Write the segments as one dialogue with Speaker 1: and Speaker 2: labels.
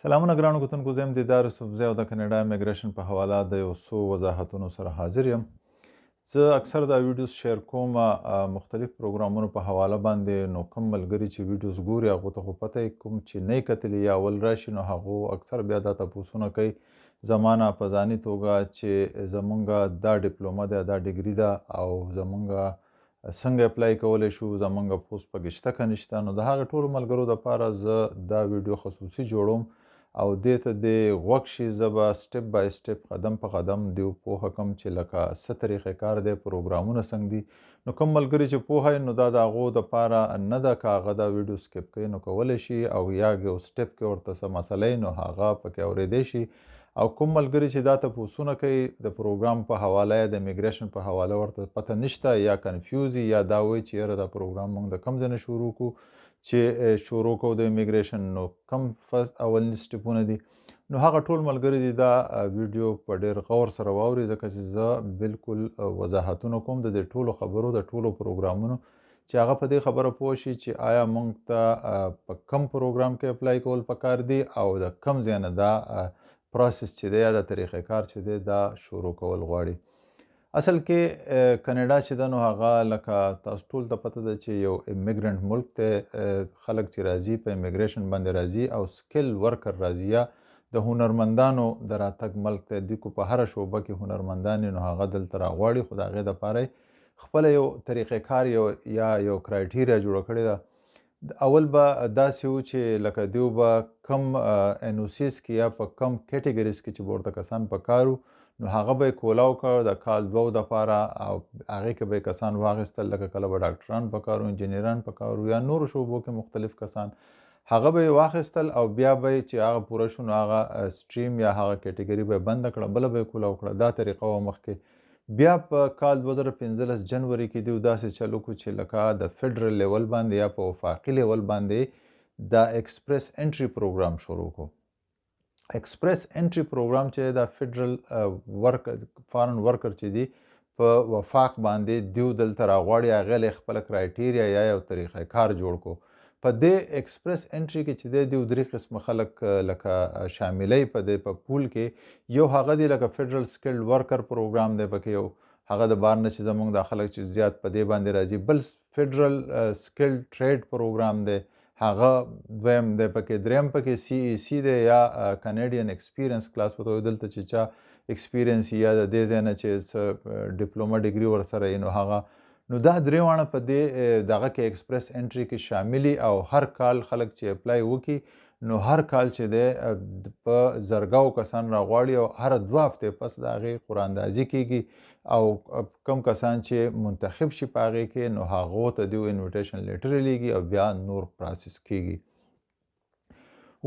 Speaker 1: سلامونه ګرانو کتونکو، زه یم دیدار یوسفزی او د کاناډا امیګریشن په حواله د یو څو وضاحتونو سره حاضر یم. زه اکثر دا ویډیوز شیر کوم مختلف پروګرامونو په حواله باندې، نو کوم ملګري چې ویډیوز ګوري هغو ته خو پته یې، کوم چې نه یې کتلي یا اول راشي نو هغو اکثر بیا دا تپوسونه کوي زمانه په ځاني توګه چې زمونږ دا ډیپلومه ده، دا ډیګري ده او زمونږ څنګه اپلای کولی شو، زمونږ پوسټ پکې شته که نشته. نو د هغې ټولو ملګرو دپاره زه دا ویډیو خصوصي جوړوم او دې ته دې غوږ شي. زه به سټپ بای سټپ، قدم په قدم دیو پوهه کوم چې لکه څه طریقې کار دی، پروګرامونه څنګه دي. نو کوم ملګري چې پوهه یې نو دا د هغو دپاره نه ده که هغه دا ویډیو سکیپ کوي نو کولی شي، او یا یو سټپ کې ورته څه مسله یې نو هغه پکې اورېدی شي. او کوم ملګري چې دا تپوسونه کوي د پروګرام په حواله یا د امیګریشن په حواله ورته پته نشته یا کنفیوز یا دا وایي چې یاره دا پروګرام موږ د کوم ځای نه شروع کړو، چې شروع کوو د امیګریشن نو کوم فرست اولني سټپونه دي. نو هغه ټول ملګري دي دا ویډیو په ډېر غور سره واوري، ځکه چې زه بالکل وضاحتونه کوم د دې ټولو خبرو، د ټولو پروګرامونو، چې هغه په دې خبره پوه شي چې آیا موږ ته په کوم پروګرام کې اپلای کول پکار دي او د کوم ځای نه دا پروسس چې دی یا دا طریقه کار چې دی دا شروع کول غواړي. اصل کې کاناډا چې ده نو هغه لکه تاسو ټول ته پته ده چې یو امیګرنټ ملک دی. خلک چې راځي په امیګریشن باندې راځي او سکل ورکر راځي یا د هنرمندانو د راتګ ملک دی. دوی کو په هره شعبه کې هنرمندان یې نو هغه دلته راغواړي، خو د هغې دپاره یې خپله یو طریقه کار یو یا یو کرایټیریا جوړه کړې ده. اول به داسې و چې لکه دیو به کم ان او سیز کې یا په کم کیټیګریز کې چې به ورته کسان په کار وو نو هغه به یې کولاو کړ د کال دوو دپاره، او هغې کې به یې کسان واخیستل، لکه کله به ډاکټران په کار وو، انجینران په کار وو یا نورو شعبو کې مختلف کسان، هغه به یې واخیستل او بیا به یې چې هغه پوره شو نو هغه سټریم یا هغه کیټیګري به یې بنده کړه، بله به یې کولاو کړه. دا طریقه وه مخکې. بیا په کال 2015 جنوري کې دیو داسې چل وکړو چې لکه د فدرل لیول باندې یا په وفاقي لیول باندې دا ایکسپریس انټري پروګرام شروع کړو. ایکسپریس انټري پروګرام چې دا فدرل ورکر، فارن ورکر چې دی په وفاق باندې دیو دلته راغواړي، هغې له خپله کرایټیریا یا یو طریقه کار جوړ کړو. په دې ایکسپریس انټري کې چې دی دیو درې قسمه خلک لکه شاملوي په دې په پول کې. یو هغه دی لکه فدرل سکلډ ورکر پروګرام دی پکې، یو هغه د بار نه چې زمونږ دا خلک چې زیات په دې باندې راځي. بل فدرل سکلډ ټریډ پروګرام دی، هغه دویم دی پکې. دریم پکې سی ای سی دی یا کاناډین ایکسپیرینس کلاس ورته وایي، دلته چې چا ایکسپیرینس یا د دې ځای نه چې څه ډیپلومه ډیګري ورسره یې نو هغه. نو دا درې واړه په دې دغه کې ایکسپریس انټري کې شاملي، او هر کال خلک چې اپلای وکړي نو هر کال چې دی په زرګاو کسان راغواړي، او هر دوه هفتې پس د هغې قراندازي کیږي، او کم کسان چې منتخب شي په هغې کې نو هغو ته دیو انویټیشن لیټر لیږي او بیا نور پروسس کیږي.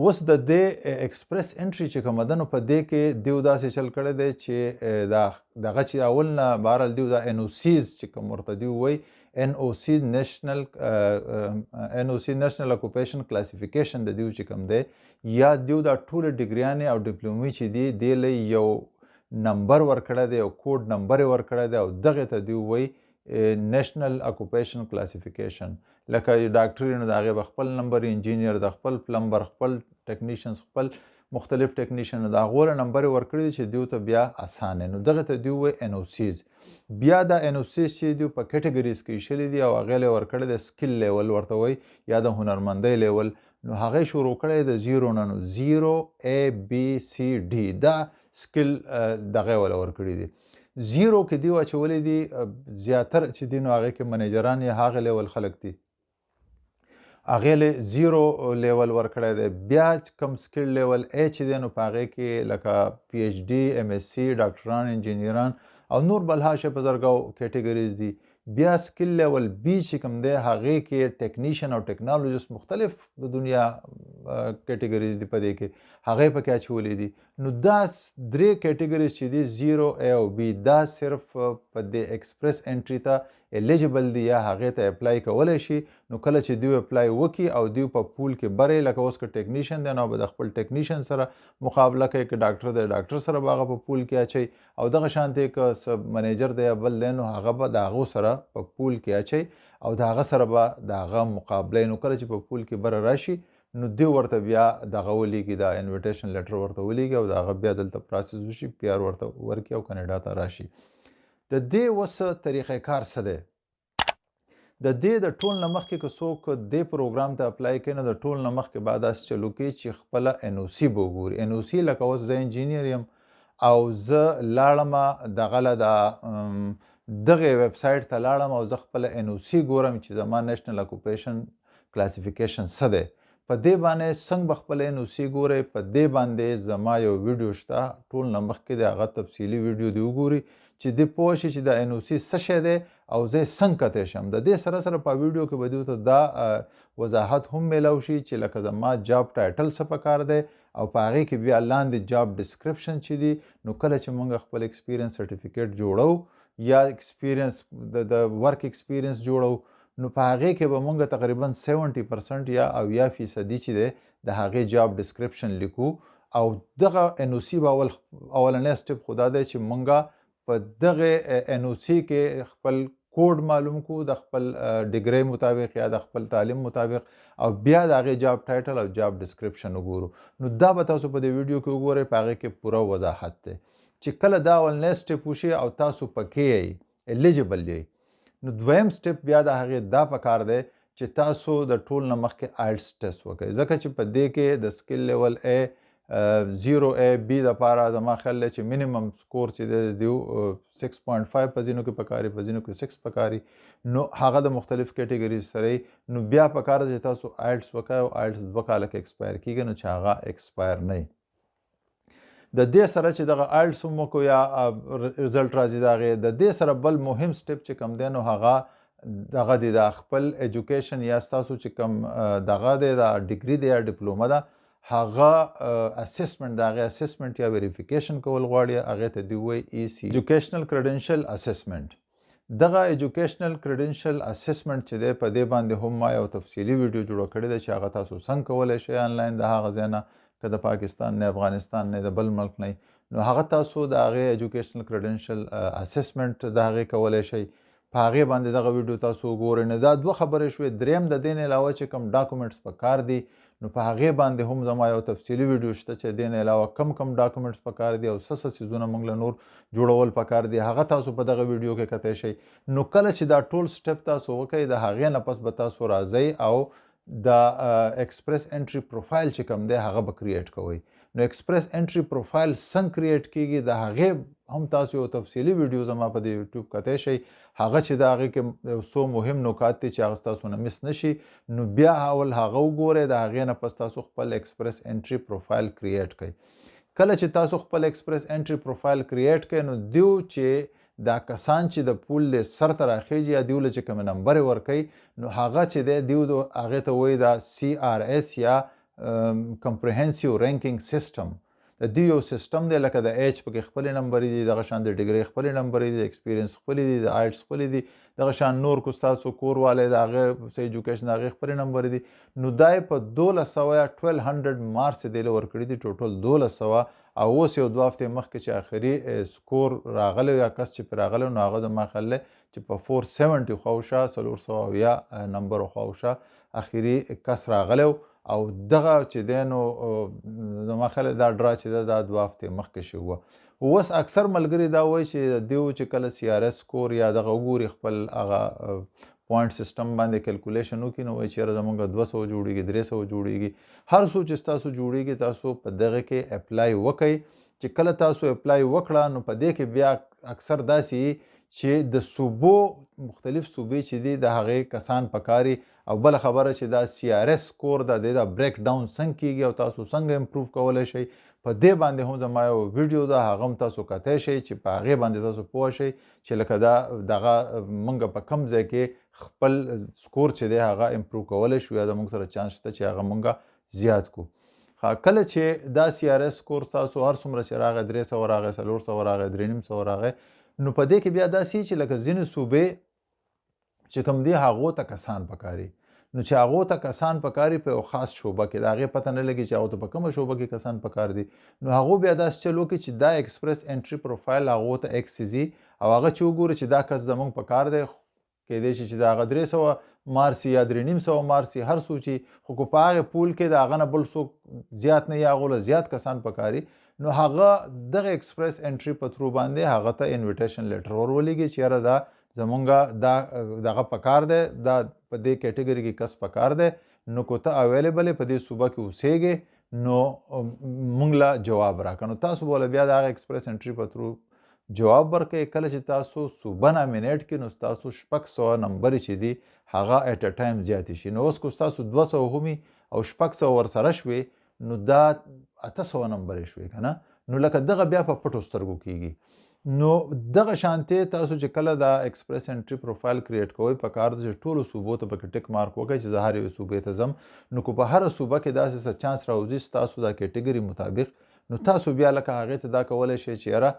Speaker 1: اوس د دې ایکسپریس انټري چې کومه ده نو په دې کې دیو داسې چل کړی دی چې دا دغه چې اول نه بهرحال دیو دا ان او سیز چې کوم ورته دیو وایي ان او سی نېشنل، ان او سی نېشنل اکوپیشن کلاسیفیکیشن د دیو چې کوم دی، یا دیو دا ټولې ډیګریانې او ډیپلومې چې دي دې له یو نمبر ورکړی دی، یو کوډ نمبر یې ورکړی دی، او دغې ته دیو وایي نېشنل اکوپیشن کلاسیفیکیشن. لکه ډاکټر نو د هغې به خپل نمبر، انجینیر د خپل، پلمبر خپل، ټکنیشنز خپل، مختلف ټکنیشن نو د هغو له نمبر یې ورکړی دی چې دیو ته بیا اسانه. نو دغې ته دیو وایي ان او سیز. بیا دا ان او سیز چې دیو په کیټګریز کې ویشلي دي او هغې له یې ورکړی دی سکیل لیول ورته وایي یا د هنرمندۍ لیول. نو هغې شروع کړی د زیرو نه، نو زیرو ای بي سي ډي دا سکیل دغه یې وله ورکړي دي. زیرو کې دیو اچولي دي زیاتره چې دي نو هغې کې منیجران یا هغه لیول خلک دي، هغې له زیرو لیول ورکړی دی. بیا کوم سکیل لیول ای چې دی نو په هغې کې لکه پی ایچ ډي، ایم ایس سی، ډاکټران، انجینیران او نور بلها شی په زرګاو کیټګریز دي. بیا سکیل لیول بی چې کوم دی هغې کې ټکنیشن او ټکنالوجست مختلف د دنیا کیټګریز دي په دې کې، هغې پکې اچولي دي. نو دا درې کیټګریز چې دي زیرو، ای او بی، دا صرف په دې ایکسپریس انټري ته الیجیبل دي یا هغې ته اپلای کولی شي. نو کله چې دوی اپلای وکړي او دوی په پول کې بری، لکه اوس که ټکنیشن دی نو به د خپل ټکنیشن سره مقابله کوي، که ډاکټر دی ډاکټر سره به هغه په پول کې اچوي، او دغه شانتې که څه منیجر دی یا بل دی نو هغه به د هغو سره په پول کې اچوي او د هغه سره به د هغه مقابله. نو کله چې په پول کې بره راشي نو دوی ورته بیا دغه ولیږي، دا invitation letter ورته ولیږي او د هغه بیا دلته process وشي، PR ورته ورکړي او کاناډا ته راشي. د دې اوس طریقه کار څه دی؟ د دې د ټول نه مخکې که څوک دې پروګرام ته apply کوي، نو د ټول نه مخکې به داسې چلو کوي چې خپله NOC به وګوري. NOC لکه اوس زه انجینیر یم او زه لاړم دغه له د دغې ویب سایټ ته لاړم او زه خپله NOC ګورم چې زما National Occupation Classification څه دی. په دې باندې څنګه به خپله NOC ګورئ؟ په دې باندې زما یو ویډیو شته، ټول نه مخکې د هغه تفصیلي ویډیو دې وګوري چې دې پوه شي چې دا NOC څه شی دی او زه یې څنګه کتی شم. د دې سره سره په ویډیو کې به دوی ته دا وضاحت هم میلاو شي چې لکه زما job title څه پکار دی او په هغې کې بیا لاندې job description چې دي. نو کله چې موږ خپل experience certificate جوړو یا experience د work experience جوړو، نو په هغې کې به موږ تقریبا 70% یا 70% چې دی د هغې job description لیکو. او دغه NOC به اولنی step خو دا دی چې موږ په دغه NOC کې خپل کوډ معلوم کو د خپل degree مطابق یا د خپل تعلیم مطابق، او بیا د هغې job title او job description وګورو. نو دا به تاسو په دې ویډیو کې وګورئ، په هغې کې پوره وضاحت دی چې کله دا اولنی step وشي او تاسو پکې یئ، eligible یئ، نو دویم step بیا د هغې دا پکار دی چې تاسو د ټول نه مخکې IELTS test وکړئ، ځکه چې په دې کې د skill level A 0 A B دپاره زما خیال دی چې minimum score چې دی د دیو 6.5 په ځینو کې پکاري، په ځینو کې 6 پکاري، نو هغه د مختلف category سره یي. نو بیا پکار دی چې تاسو IELTS وکړئ او IELTS 2 کاله کې expire کېږي، نو چې هغه expire نه وي. د دې سره چې دغه IELTS هم وکړو یا result راځي د هغې، د دې سره بل مهم step چې کوم دی نو هغه دغه دی د خپل education یا ستاسو چې کوم دغه دی دا degree دی یا ډیپلومه ده، هغه assessment، د هغې assessment یا verification کول غواړي، هغې ته دی وایي EC Educational Credential Assessment. دغه Educational Credential Assessment چې دی په دې باندې هم ما یو تفصیلي ویډیو جوړه کړې ده چې هغه تاسو څنګه کولی شئ آنلاین د هغه ځای نه، که د پاکستان نه، افغانستان نه، د بل ملک نه، نو هغه تاسو د هغې Educational Credential Assessment د هغې کولی شئ. په هغې باندې دغه ویډیو تاسو وګورئ. نو دا دوه خبرې شوې. دریم د دې نه علاوه چې کوم documents پکار دي، نو په هغې باندې هم زما یو تفصیلي ویډیو شته چې دې نه علاوه کم کم documents پکار دي او څه څه څیزونه موږ له نور جوړول پکار دي، هغه تاسو په دغه ویډیو کې کتی شئ. نو کله چې دا ټول step تاسو وکئ، د هغې نه پس به تاسو راځئ او د Express Entry profile چې کوم دی هغه به create کوئ. نو Express Entry profile څنګه create کیږي د هغې هم تاسو یو تفصیلي ویډیو زما په دې یوټیوب کتی شئ، هغه چې د هغې کې یو څو مهم نکات دي چې هغه ستاسو نه miss نه شي، نو بیا اول هغه وګورئ، د هغې نه پس تاسو خپل Express Entry profile create کړئ. کله چې تاسو خپل Express Entry profile create کړئ، نو دیو چې دا کسان چې د پول له سر ته راخیږي یا دیو له چې کومې نمبرې ورکوي، نو هغه چې دی دیو هغې ته وایي دا CRS یا Comprehensive Ranking System. د دې یو سیستم دی، لکه د age پکې خپلې نمبرې دي، دغه شان د degree خپلې نمبرې دي، د experience خپلې دي، د IELTS خپلې دي، دغه شان نور کو ستاسو کور والی د هغې څه education د هغې خپلې نمبرې دي. نو دا یې په 1200 یا 1200 marks یې دی له ورکړي دي، total 1200. او اوس یو دوه هفتې مخکې چې آخري score راغلی یا کس چې پرې راغلی، نو هغه زما خیال دی چې په 470 خواوشا، 470 نمبر خواوشا آخري کس راغلی و. او دغه چې دی نو زما خیال دا draw چې ده دا دوه هفتې مخکې شوې وه. اوس اکثر ملګري دا وایي چې دیو چې کله CRS score یا دغه وګوري خپل هغه point system باندې calculation وکړي، نو وایي چې یاره زمونږ 200 جوړېږي، 300 جوړېږي، هر څو چې ستاسو جوړېږي تاسو په دغه کې apply وکئ. چې کله تاسو apply وکړه، نو په دې کې بیا اکثر داسې چې د صوبو مختلف صوبې چې دي د هغې کسان پکاري. او بله خبره چې دا CRS score دا دی دا break down څنګه کیږي او تاسو څنګه improve کولی شئ، په دې باندې هم زما یو ویډیو ده، هغه هم تاسو کتی شئ چې په هغې باندې تاسو پوه شئ چې لکه دا دغه موږ په کوم ځای کې خپل score چې دی هغه improve کولی شو یا زموږ سره چانس شته چې هغه موږ زیات کړو. کله چې دا CRS score تاسو هر څومره چې راغی، 300 راغی، 400 راغی، 350 راغی، نو په دې کې بیا داسې چې لکه ځینې صوبې چې کوم دی هغو ته کسان پکاري، نو چې هغو ته کسان پکاري په یو خاص شعبه کې، د هغې پته نه لګي چې هغو ته په کومه شعبه کې کسان پکار دي، نو هغو بیا داسې چل وکړي چې دا Express Entry profile هغو ته access او هغه چې وګوري چې دا کس زمونږ پکار دی، کیدای شي چې د هغه 300 مارکس یا 350 مارکس، هر څو چې، خو که په هغې pool کې د هغه نه بل څوک زیات نه یا هغو له زیات کسان پکاري، نو هغه دغه Express Entry په through باندې هغه ته invitation letter ور ولیږي چې یاره دا زمونږ دا دغه پکار دی، دا په دې category کې کس پکار دی، نو که ته available په دې صوبه کې اوسېږې نو مونږ له جواب راکړه. نو تاسو به له بیا د هغه Express Entry په through جواب ورکړئ. کله چې تاسو صوبه nominate کړئ نو ستاسو 600 نمبرې چې دي هغه at a time زیاتې شي. نو اوس که ستاسو 200 هم او 600 ورسره شوې نو دا 800 نمبرې شوې که نه، نو لکه دغه بیا په پټو سترګو کیږي. نو دغه شانتې تاسو چې کله دا Express Entry profile create کوئ، په کار ده چې ټولو صوبو ته پکې tick mark وکړئ چې زه هر یوې صوبې ته ځم. نو که په هره صوبه کې داسې څه چانس راوځي ستاسو دا category مطابق، نو تاسو بیا لکه هغې ته دا کولی شئ چې یاره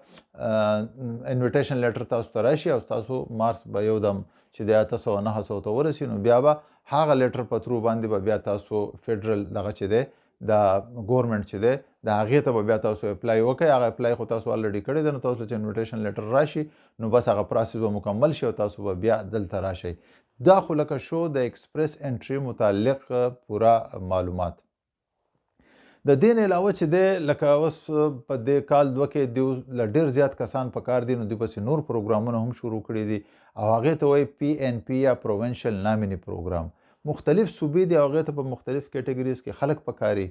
Speaker 1: invitation letter تاسو ته راشي او ستاسو مارکس به یو دم چې د 800 900 ته ورسي، نو بیا به هغه letter په through باندې به بیا تاسو federal دغه چې دی د government چې دی د هغې ته به بیا تاسو apply وکړئ. هغه apply خو تاسو already کړی دی، نو تاسو چې invitation letter راشي نو بس هغه process به مکمل شي او تاسو به بیا دلته راشئ. دا خو لکه شو د Express Entry متعلق پوره معلومات. د دې نه علاوه چې دی لکه اوس په دې کال دوه کې دیو له ډېر زیات کسان په کار دي، نو دوی پسې نور پروګرامونه هم شروع کړي دي او هغې ته وایي PNP یا Provincial Nominee Program. مختلف صوبې دي او هغې ته په مختلف categories کې خلک پکاري.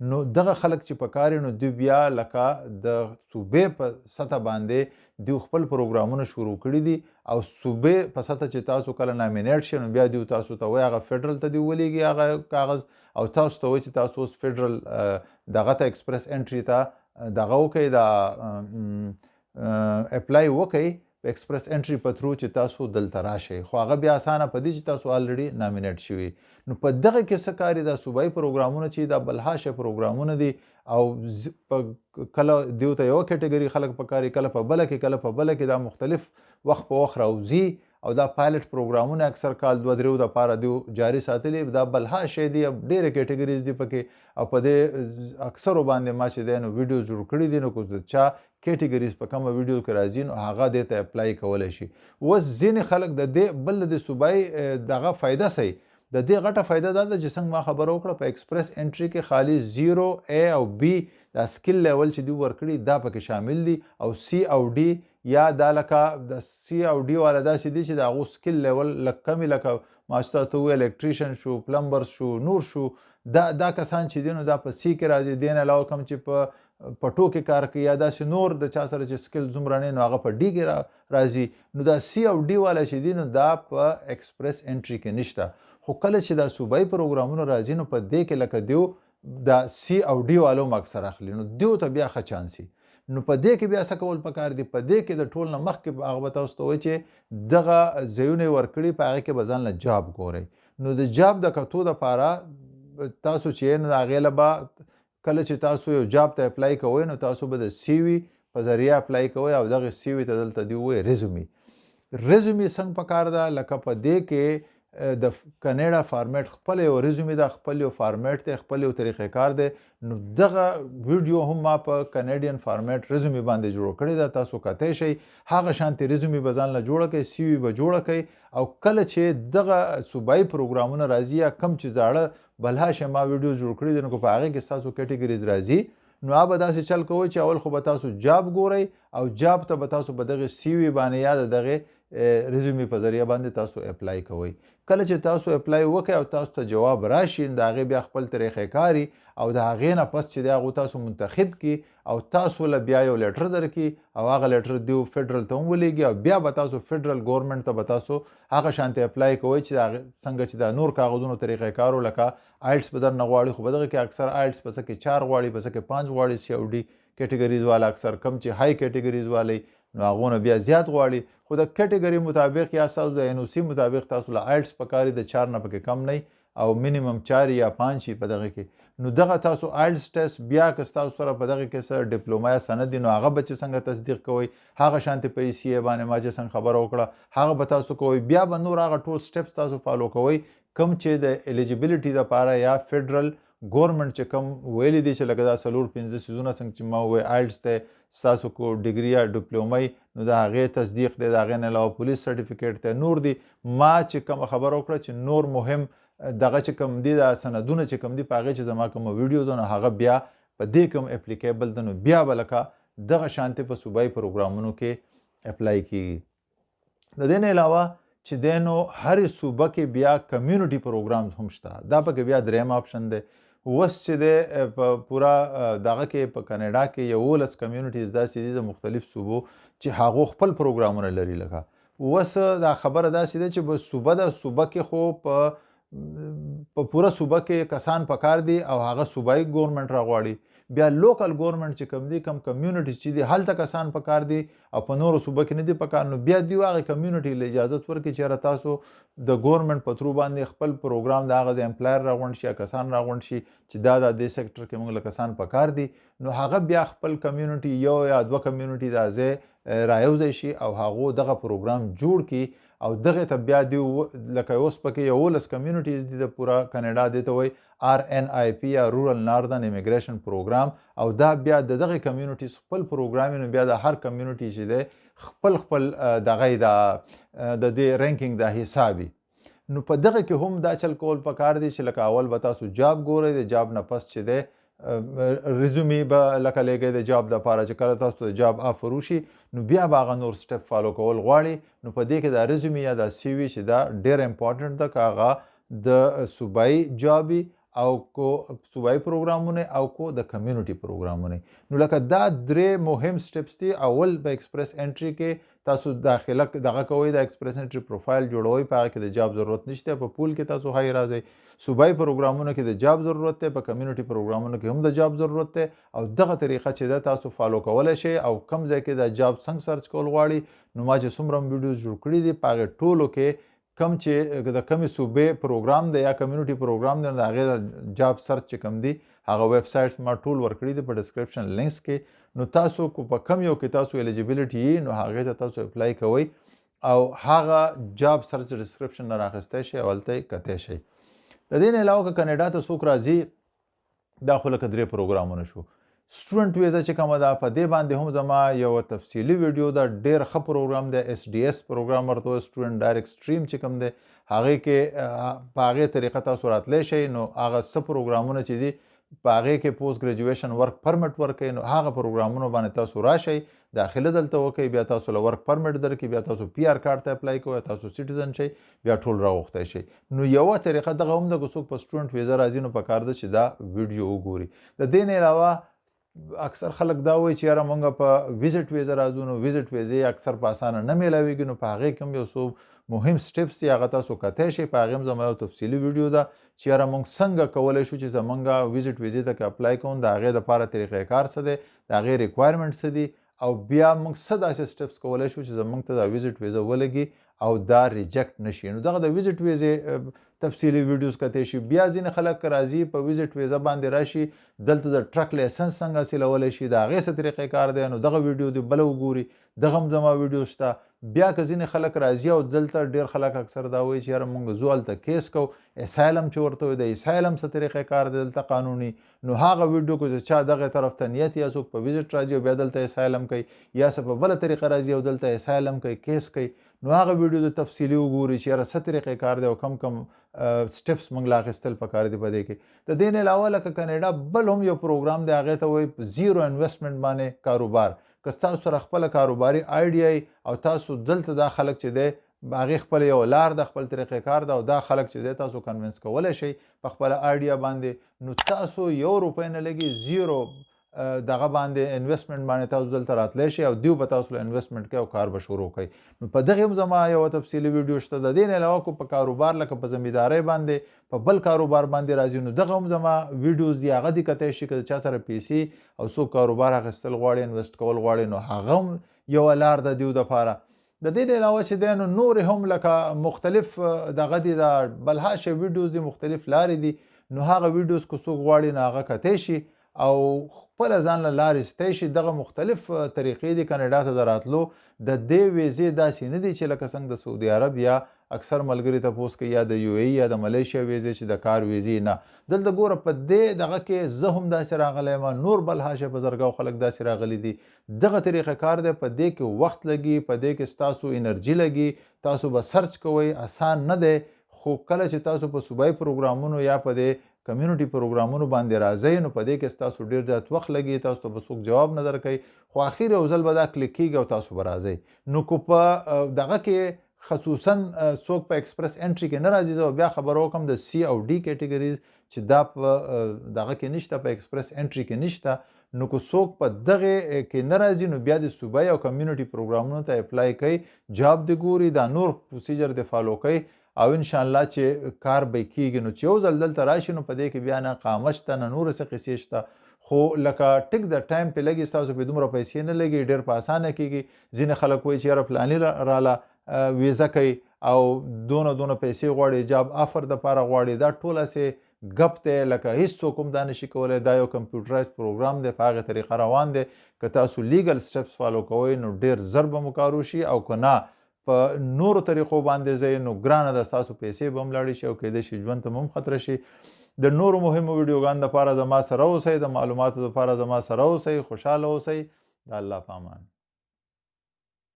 Speaker 1: نو دغه خلک چې پکاري نو دوی بیا لکه د صوبې په سطح باندې دوی خپل پروګرامونه شروع کړي دي او صوبې په سطح چې تاسو کله nominate شئ نو بیا دوی تاسو ته وایي هغه federal ته دوی ولیږي هغه کاغذ او تاسو ته وایي چې تاسو اوس federal دغه ته Express Entry ته دغه وکړئ، دا apply وکړئ په Express Entry په through چې تاسو دلته راشئ. خو هغه بیا اسانه په دې چې تاسو already nominate شوي. نو په دغه کې څه کاري دا صوبایي پروګرامونه چې دا بلها شی پروګرامونه دي او په کله دیو ته یوه category خلک پکاري، کله په بله کې، کله په بله کې، دا مختلف وخت په وخت راوځي او دا pilot پروګرامونه اکثر کال دوه دریو دپاره دیو جاري ساتلي. دا بلها شی دی، ډېرې categories دي پکې او په دې اکثرو باندې ما چې دی نو ویډیو جوړ کړي دي. نو که د چا categories په کومه ویډیو کې راځي نو هغه دې ته apply کولی شي. اوس ځینې خلک د دې بل د صوبایي دغه فایده سي، د دې غټه فایده دا ده چې څنګه ما خبره وکړه په Express Entry کې خالي 0 A او B دا skill level چې دوی ورکړي دا پکې شامل دي او C او D یا دا لکه د C او D والا داسې دي چې د هغو skill level لږ کمې، لکه ما چې تاسو ته وویل electrician شو، plumber شو، نور شو، دا کسان چې دي نو دا په C کې راځي. دې نه علاوه کوم چې په پټو کې کار کوي یا داسې نور د چا سره چې skill ځومره نه نو هغه په D کې راځي. نو دا C او D والا چې دي نو دا په Express Entry کې نشته. خو کله چې دا صوبایي پروګرامونه راځي نو په دې کې لکه دیو دا C او D والو هم اکثر اخلي، نو دیو ته بیا ښه چانس وي. نو په دې کې بیا څه کول پکار دي؟ په دې کې د ټول نه مخکې هغه به تاسو ته وایي چې دغه ځایونه یې ورکړي په هغې کې به ځان له job ګورئ. نو د job د کتو دپاره تاسو چې نو هغې له به کله چې تاسو یو job ته apply کوئ نو تاسو به د CV په ذریعه apply کوئ او دغه CV ته دلته دی وایي résumé. résumé څنګه پکار ده؟ لکه په دې کې د کاناډا format خپل یو résumé ده، خپل یو format دی، خپل یو طریقه کار دی. نو دغه ویډیو هم ما په Canadian format résumé باندې جوړ کړې ده، تاسو کتی شئ. هغه شانتې résumé به ځان له جوړه کړئ، CV به جوړه کړئ او کله چې دغه صوبایي پروګرامونه راځي یا کم چې زاړه بلها شی ما ویډیو جوړ کړي دي نو که په هغې کې ستاسو categories راځي نو هغه به داسې چل کوئ چې اول خو به تاسو job ګورئ او job ته به تاسو په دغې CV باندې یا د دغې résumé په ذریعه باندې تاسو apply کوئ. کله چې تاسو apply وکړئ او تاسو ته جواب راشي نو د هغې بیا خپل طریقه کاري او د هغې نه پس چې دی هغو تاسو منتخب کړي او تاسو له بیا یو letter درکړي او هغه letter دیو federal ته هم ولیږي او بیا به تاسو federal government ته به تاسو هغه شانتې apply کوئ چې څنګه چې دا نور کاغذونو طریقه کارو لکه IELTS به درنه غواړي، خو په دغه کې اکثر IELTS په څه کې 4 غواړي، په څه کې 5 غواړي، C او D categories والا اکثر کم چې high categories والی نو هغو نه بیا زیات غواړي. خو د category مطابق یا ستاسو د NOC مطابق تاسو له IELTS پکاري د 4 نه پکې کم نه او minimum 4 یا 5 شي په دغه کې. نو دغه تاسو IELTS test بیا که ستاسو سره په دغه کې څه ډیپلوما یا سند دی نو هغه به چې څنګه تصدیق کوئ، هغه شانتې په ACA باندې ما چې څنګه خبره وکړه هغه به تاسو کوئ. بیا به نور هغه ټول steps تاسو follow کوئ کوم چې د eligibility دپاره یا federal government چې کوم ویلي دي چې لکه دا 4-5 څیزونه څنګه چې ما وویل IELTS دی، ستاسو کو ډیګري یا ډیپلومه نو د هغې تصدیق دی، د هغې نه علاوه پولیس سرټیفیکیټ دی، نور دي. ما چې کومه خبره وکړه چې نور مهم دغه چې کوم دي دا سندونه چې کوم دي په هغې چې زما کومه ویډیو ده نو هغه بیا په دې کوم applicable ده، نو بیا به لکه دغه شانتې په صوبایي پروګرامونو کې apply کیږي. د دې نه علاوه چې دی نو هرې صوبه کې بیا community programs هم شته، دا پکې بیا دریم option دی. اوس چې دی په پوره دغه کې په کاناډا کې 11 communities داسې دي د مختلف صوبو چې هغو خپل پروګرامونه لري. لکه اوس دا خبره داسې ده چې به صوبه ده، صوبه کې خو په پوره صوبه کې کسان پکار دي او هغه صوبایي government راغواړي. بیا local government چې کوم دي، کوم community چې دي هلته کسان پکار دي او په نورو صوبه کې نه دي پکار، نو بیا دوی هغه community له اجازت ورکړي چې یاره تاسو د government په through باندې خپل پروګرام د هغه ځای employer راغونډ شي یا کسان راغونډ شي چې دا د دې sector کې موږ له کسان پکار دي، نو هغه بیا خپل community یو یا دوه community دا ځای رایوځای شي او هغو دغه پروګرام جوړ کړي او دغه ته بیا دی لکه اوس پکې 11 communities دي د پوره کاناډا، دې ته وایي RNIP یا Rural Northern Immigration Program، او دا بیا د دغه communities خپل پروګرام، نو بیا د هر community چې دی خپل خپل دغه د دې ranking د حسابي. نو په دغه کې هم دا چل کول پکار دی چې لکه اول به تاسو job ګورئ، د job نه پس چې دی resume به لکه لېږئ د job دپاره چې کله تاسو د job offer وشي نو بیا به هغه نور step follow کول غواړي. نو په دې کې دا resume یا دا CV چې دا ډېر important ده که هغه د صوبایي job وي او کو صوبایي پروګرامونه او کو د community پروګرامونه. نو لکه دا درې مهم steps دي. اول په Express Entry کې تاسو داخله دغه کوئ، د Express Entry profile جوړوئ، په هغه کې د job ضرورت نشته، په pool کې تاسو high راځئ. صوبایي پروګرامونو کې د job ضرورت دی، په community پروګرامونو کې هم د job ضرورت دی، او دغه طریقه چې ده تاسو follow کولی شئ. او کم ځای کې د job څنګه search کول غواړي، نو ما چې څومره هم videos جوړ کړي دي په هغې ټولو کې کم چې د کمې صوبې پروګرام دی یا community پروګرام دی، نو د هغې د job search چې کوم دي هغه websites ما ټول ورکړي دي په description links کې. نو تاسو کو په کم یو کې تاسو eligibility یي نو هغې ته تاسو apply کوئ او هغه job search description نه راخیستی شئ او هلته یې کتی شئ. د دې نه علاوه که کاناډا ته څوک راځي، دا خو لکه درې پروګرامونه شو. student visa چې کومه ده په دې باندې هم زما یوه تفصیلي ویډیو ده، ډېر ښه پروګرام دی، SDS پروګرام ورته وایي، Student Direct Stream چې کوم دی هغې کې په هغې طریقه تاسو راتلی شئ. نو هغه څه پروګرامونه چې دي په هغې کې post graduation work permit ورکوي، نو هغه پروګرامونو باندې تاسو راشئ، داخله دلته وکئ، بیا تاسو له work permit درکړي، بیا تاسو PR card ته apply کوئ، تاسو citizen شئ، بیا ټول راغوښتی شئ. نو یوه طریقه دغه هم ده که څوک په student visa راځي نو پکار ده چې دا ویډیو وګوري. د دې نه علاوه اکثر خلک دا وایي چې یاره مونږ په visit visa راځو، نو visit ویزې اکثر په اسانه نه میلاویږي، نو په هغې کې هم یو څو مهم steps دي هغه تاسو کتی شئ. په هغې هم زما یو تفصیلي ویډیو ده چې یاره مونږ څنګه کولی شو چې زمونږ visit ویزې ته که apply کوو د هغې دپاره طریقه کار څه دی، د هغې requirement څه دي، او بیا مونږ څه داسې steps کولی شو چې زمونږ ته دا visit ویزه ولګي او دا reject نشي. نو دغه د visit ویزې تفصیلي videos کتی شي. بیا ځینې خلک راځي په visit ویزه باندې راشي، دلته د truck license څنګه حاصلولی شي، د هغې څه طریقې کار دی، نو دغه ویډیو دې بله وګوري، دغه هم زما ویډیو شته. بیا که ځینې خلک راځي او دلته ډېر خلک اکثر دا وایي چې یاره مونږ ځو هلته case کوو، asylum چې ورته وایي د asylum څه طریقې کار دی دلته قانوني، نو هغه ویډیو که چا دغه طرف ته نیت یا څوک په visit راځي او بیا دلته asylum کوي یا څه په بله طریقه راځي او دلته asylum کوي case کوي، نو هغه ویډیو د تفصیلي وګوري چې یاره څه طریقې کار دی او کم کم steps موږ له اخیستل پکار دي په دې کې. د دې نه علاوه لکه کاناډا بل هم یو پروګرام دی، هغې ته وایي zero investment باندې کاروبار. که ستاسو سره خپله کاروباري idea وي او تاسو دلته دا خلک چې دی هغې خپله یو لار ده، خپل طریقې کار ده، او دا خلک چې دی تاسو convince کولی شئ په خپله idea باندې، نو تاسو یو روپۍ نه لګي zero دغه باندې investment باندې تاسو دلته راتلی شئ او دیو به تاسو له investment کوي او کار به شروع کوي. نو په دغې هم زما یوه تفصیلي ویډیو شته. د دې نه علاوه که په کاروبار لکه په زمیندارۍ باندې په بل کاروبار باندې راځي، نو دغه هم زما videos دي، هغه دې کتی شي. که د چا سره پیسې او څوک کاروبار اخیستل غواړي، invest کول غواړي، نو هغه هم یوه لار ده دیو دپاره. د دې نه علاوه چې دی نو نورې هم لکه مختلف دغه دي، دا بلها شی videos دي، مختلف لارې دي، نو هغه videos که څوک غواړي نو هغه کتی شي او خپله ځان له لارې ستی شي. دغه مختلف طریقې دي کاناډا ته د راتلو. د دې ویزې داسې نه دي چې لکه څنګه د سعودي عرب یا اکثر ملګري تپوس کوي، یا د یو ای یا د ملیشیا ویزې چې د کار ویزې نه. دلته ګوره په دې دغه کې زه هم داسې راغلی یم، نور بلها شه په زرګاو خلک داسې راغلي دي. دغه طریقه کار دی، په دې کې وخت لګي، په دې کې ستاسو انرژي لګي، تاسو به سرچ کوئ، اسان نه دی. خو کله چې تاسو په صوبایي پروګرامونو یا په دې کمیونټي پروګرامونو باندې راځئ نو په دې کې ستاسو ډېر زیات وخت لګي، تاسو ته به څوک جواب نه درکوي، خو اخر یو ځل به دا کلیک کېږي او تاسو به راځئ. نو که په دغه کې خصوصا څوک په ایکسپریس انټري کې نه راځي، زه به بیا خبره وکړم د سی او ډي کیټګریز چې دا په دغه کې نشته، په ایکسپریس انټري کې نشته. نو که څوک په دغه کې نه راځي نو بیا د صوبایي او کمیونټي پروګرامونو ته اپلای کوي، جاب دې ګوري، دا نور پروسیجر دې فالو کوي او انشاءالله چې کار به کېږي. نو چې یو ځل دلته راشي نو په دې کې بیا نه قامه شته نه نور څه قصې شته، خو لکه ټیک د ټایم پې لګي، ستاسو پې دومره پیسې نه لګي، ډېر په اسانه کېږي. ځینې خلک وایي چې یاره فلاني راله ویزه کوي او دونه دونه پیسې غواړي، جاب افر دپاره غواړي، دا ټول هسې ګپ دی، لکه هیڅوک هم دا نشي کولی. دا یو کمپیوټرایز پروګرام دی، په هغې طریقه روان دی. که تاسو لیګل سټپس فالو کوئ نو ډېر زر به مو کار وشي، او که نه په نورو طریقو باندې ځئ نو ګرانه ده، ستاسو پیسې به هم لاړې شي او کیدای شي ژوند ته هم خطر شي. د نورو مهمو ویډیوګانو دپاره زما سره اوسئ، د معلوماتو دپاره زما سره اوسئ. خوشحاله اوسئ، د الله په امان.